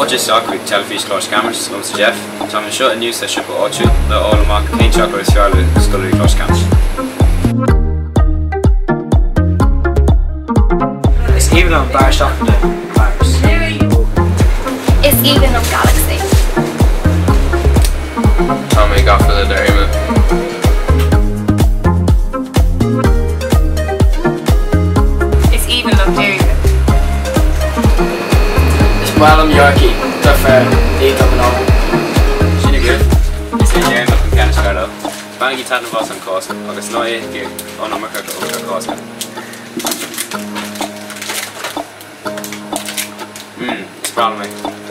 Fáilte isteach chuig Teilifís Choláiste Chamuis, liomsa Jeff. Táim anseo inniu sa siopa áitiúil le fháil amach cén seacláid is fearr le scoláirí Choláiste Chamuis. Is aoibhinn liom barra seacláide Mars. Is aoibhinn liom Galaxy. Tá mé gafa le Dairy Milk. Is aoibhinn liom Dairy Milk. Is maith liom Yorkie, do fir, ní do mná. Sin agaibh, is é Dairy Milk an ceann is fearr leo. Bainigí taitneamh as an Cháisc agus ná ithigí an iomarca ar Chásca. Mmm, is breá liom é.